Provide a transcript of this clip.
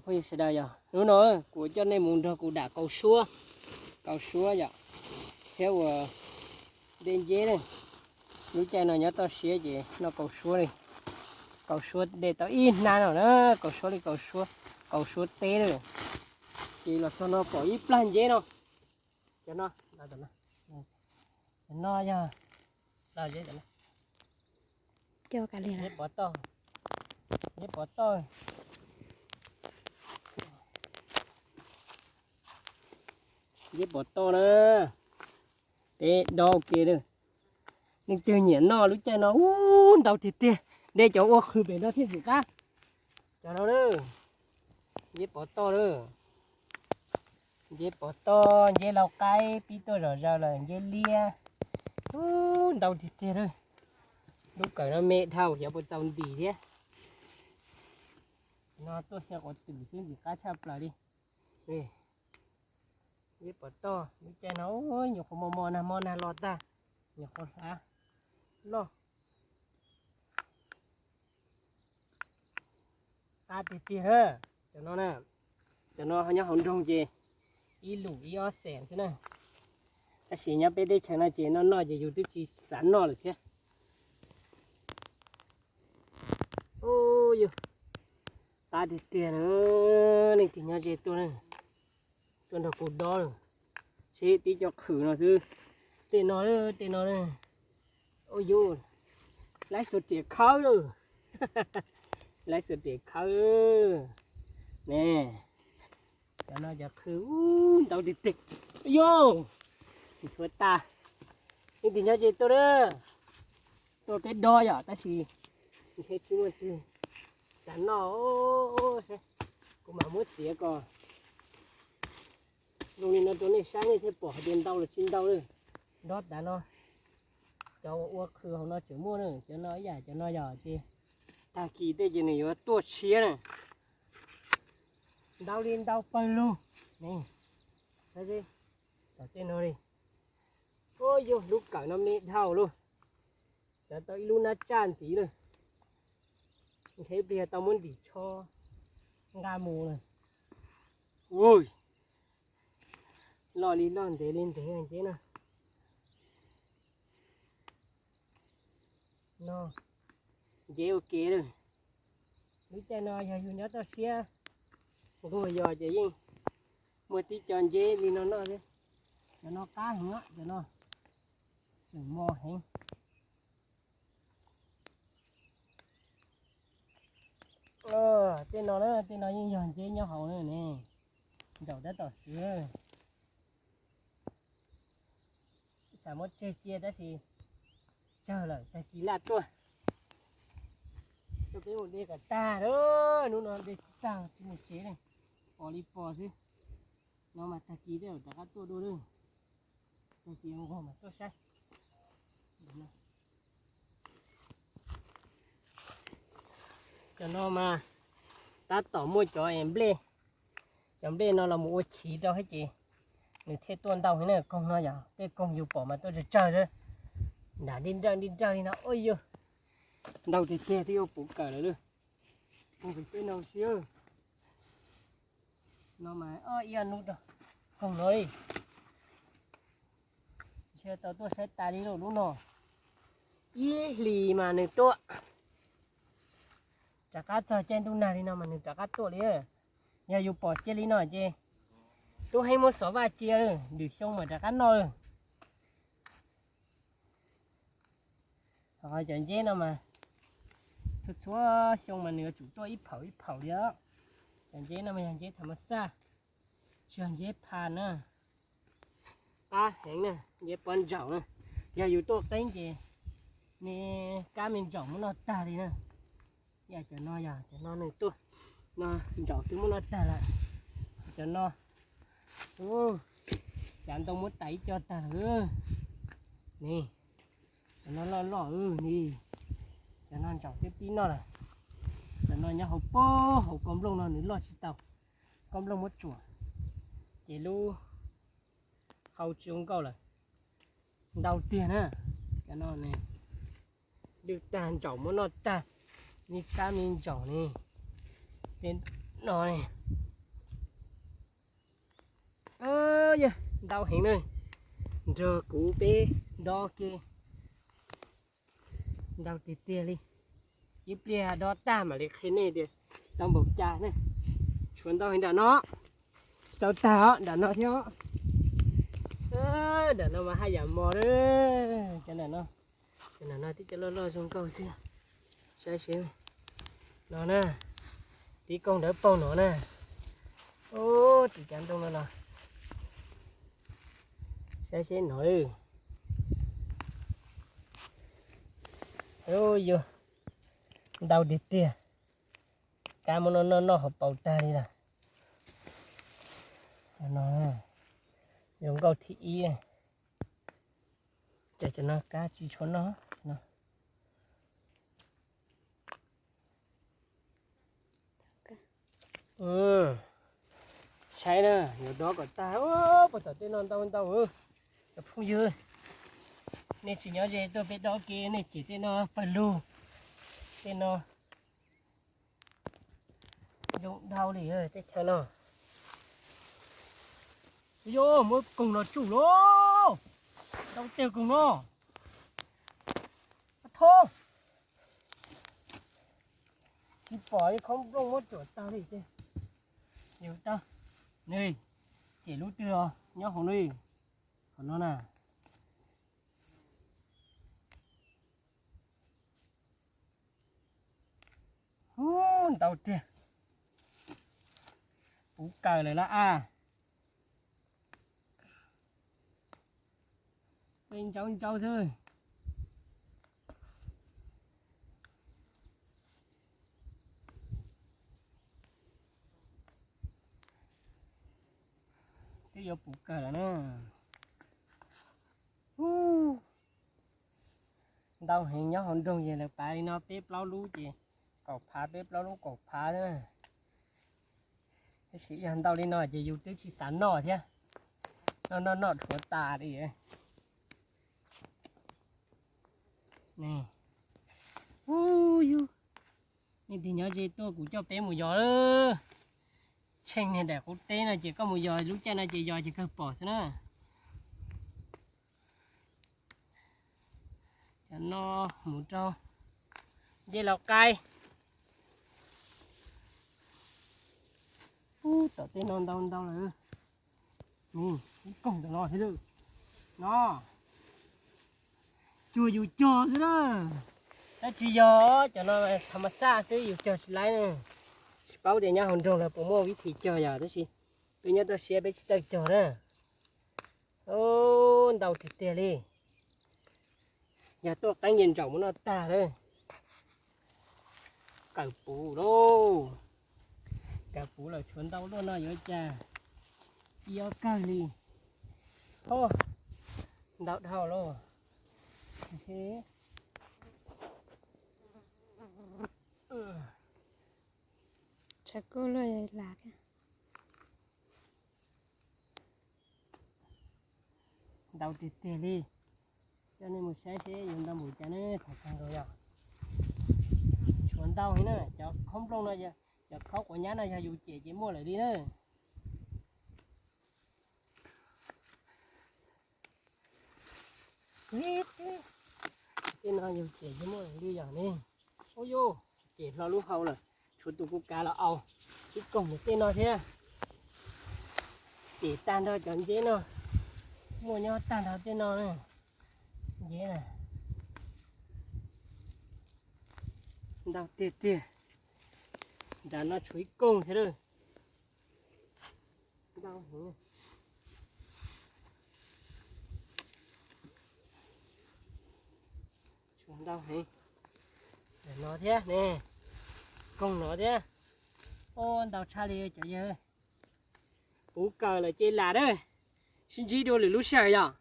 Sawv daws yog hnub no kuv coj nej mus nrog kuv dam kaus suab, kaus suab yom, thiab ua dej nceb na. Lub caij no nyob toj siab ces noj kaus suab li. Kaus suab dej tau ib hnab no na, kaus suab li kaus suab, kaus suab teb na. Ces los txog no pom ib plag nceb no. Cov no, cov no yog nceb pov toj, nceb pov toj, nceb pov toj na. Teb dob ua ke na. Leej twg nyiam noj lub caij no ub ntau tiag tiag, de cov ua qhwv pem no thiaj txim qab. Cov no na, nceb pov toj na, nceb pov toj, nceb lau qaib pib tuaj zom zaws lawm, nceb liab, ub ntau tiag tiag na. Lub kawm no me dhau xyov puas txaus ntim thiab. No tuaj xyaw quav twm xwb ntxim qab tshaj plaws li. Nceb pov toj, lub caij no nyuam qhuav mos mos nag hmo nag los tag, nyuam qhuav hlav loj. Qab tiag tiag na. Cov no na, cov no nyob hauv nroog ces ib lus ib ob xees xwb na. Tab sis nyob peb teb chaws no ces noj noj ces yus twb tsis xav noj lawm thiab. Ub, yog qab tiag tiag na. Leej twg nyob ze tuaj na, tuaj nrog kuv dob lawm. Seb tib co qhwv no xwb. Tej no, tej no, ub yus, laib xuas riam khawb lawm. Laib xuas riam khawb ne. Cov no cov qhwv ub ntau tiag tiag. Yog, tshuav tas. Leej twg nyob ze tuaj na, tuaj peb dob yom, tab sis ntshe tsis muaj twg xav noj. Kuv mam muab txiav kom zoo li no rau nej saib, nej thiaj pom hais tias ntau los tsis ntau na. Dob tas no, cov ua qhwv hauv no tseem muaj na, cov no ib yam cov no yog ces tag kis tej ces nws yuav tuaj tshiab na. Ntau li ntau pawg lug ne. Saib tom tej no li. Ub yus, lub kawm no me dhau lauj. Xyov tau ib lub nab tsaj ntxiv lawm. Ntshe ib pliag tau muab ntim tsho nqa mus lawm. Ui, loj li loj ntev li ntev nceb no. No, nceb ua ke lawm. Lub caij no yog yus nyob toj siab nquag yos ces yeej muaj tib co nceb li no noj xwb. Cov no qab heev, cov no tseem mos heev. Tej no, tej no yeej yog nceb nyob hauv na ne. Ntsaum tab tom xwv. Xav muab tseg cia tab sis tsawg lawm, tag kis laj tuaj. Tuaj peb mus de kom tag lawm, hnub no de tsis tag tsis mus tsev li, pos li pos xwb. No mas tag kis tej zaum rov qab tuaj dua lawm. Tag kis nquag mas tuaj saib. Cov no mas tab tom muaj cov es nplej, cov nplej no los mus ua chiv rau thiab ces nws thiaj tuaj ntau heev na. Koog no yog tej koog yus pom mas tuaj tsawg tsawg xwb, nram nti nrawj nti nrawj li no. Ua yus, ntau tiag tiag twb yuav puv kawm lawm lauj. Koog pem tej no siab. No mas ib ob hnub rau koog no li. Ntshe tau tuaj saib tas li lauj lub no. Ib hlis mas nws tuaj, rov qab txog caij ntuj nag li no mas nws rov qab tuaj li. Yog yus pom cia li no ces tub heev muab xov vaj cia, lwm xyoo mas rov qab noj lawm. Ho cov nceb no mas txhua txhua xyoo mas nws yuav tsum tuaj ib phaum ib phaum li os. Cov nceb no mas yog nceb tham mas xaj, tsis yog nceb pha na. Qab heev na, nceb pob ntsaum na. Yog yus tuaj qeeb ces me kab me ntsaum muab noj tag li na. Yam cov no yog cov no nws tuaj, no ntsaum twb muab noj tag lawm. Cov no, cav ntoo muab tais ib co tag lawm. Ni, cov no loj loj ni. Cov no ntsaum twb pib noj lawm. Cov no nyob hauv pob hauv koj nplooj no nws loj tsis tau, koj nplooj muab tsuam ces lub hau tsis zoo nkauj lawm. Ntau tiag na. Cov no ne, lwj tag ntsaum muab noj tag, me kab me ntsaum ne. Tej No, yog ntau heev na, nrog kuv peb dob ke, ntau tiag tiag li. Ib pliag dob tag mam li qhia nej tias tau npaum cas ne. Tshuav ntau heev nram no, tsis tau tag os, nram no thiab. Nram no mas haj yam mos lawm, cov nram no. Cov nram no twb cov loj loj zoo nkauj xwb. Saib seb no na, tib koog dawb paug no na. Ub, tim cov ntoo no los, saib seb no. Yog ntau tiag tiag, kab muab noj noj noj hauv paus tag li lawm. No, zoo nkauj thib ib. Ces cov no kab tsis tshua noj no. Saib na, yuav dob kom tag. Puag tom tej no ntau ntau. Cov phooj ywg, nej tsis nyob ze tuaj peb dob ke, nej cem tej no pawg lug. Tej no zoo dhau li tej chaw no. Yog muab koog no tsuj los, ntau tiag koog no. Tho, tsis pom ib khob nplooj muab cuam tag li ces. Yus tau, nws, cem lub twg os, nyob hauv no, hauv no na. Ub, ntau tiag. Puv kaws lawm las as. Peb ntsaub ntsaub xwb. Twb yuav puv kawg lawm na. Ntau heev, nyob hauv nroog ces lawv pav li no peb plaub lub ces kaum phav, peb plaub lub kaum phav na. Tab sis yog ntau li no ces yus twb tsis xav noj thiab. Noj noj noj dhuav tas li. Ub yug, nej tig nyob ze tuaj kuv coj peb mus yos. Tsheej niag daim qub teb no ces koj mus yos lub caij no ces yos ces kawg pom xwb na. Cov no mus rau ncej Laus Qais. Ub, tom tej no ntau ntau lawm. Ub, koog tom no thiab lawm. No, cuag yus cog xwb na. Tab tsis yog, cov no tha ma xaj xwb, yus cog tsis laib na. Tsis paub tias nyob hauv nroog lawv puas muaj vib thim cog yom, tab sis peb nyob toj siab peb tsis txawj cog na. Ub, ntau tiag tiag li. Yog tuaj qeeb nce ntsaum mus noj tag lawm. Kawm puv lauj. Kawm puv lawm tshuav ntau luaj no yuav cas. Ib ob kawg li. Ntau dhau lauj. Ntau tiag tiag li. Coj nej mus saib seb yuav ntau npaum cas ne, tham kawg nkaus yog. Tshuav ntau heev na, cov khaub nplooj no, cov khaub quav nyab no yog yus cem ces muaj lawm li na. Tej no yus cem ces muaj lawm li yog ne. Ub yus, cem hlo lub hau lawm, tshuav tus kuv kav los au. Ib koog ntawm tej no thiab. Cem tag nrho cov nceb no, muaj nyob tag nrho tej no na. Nceb na, ntau tiag tiag. Nram no tshuav ib koog thiab lawm. Ntau heev. Tshuav ntau heev. Ntawm no thiab ne, koog no thiab. Ub, ntau tshaj li cov yawg. Puv kawg lawm ces lam na, sib ntsib dua lwm lub sij hawm yom.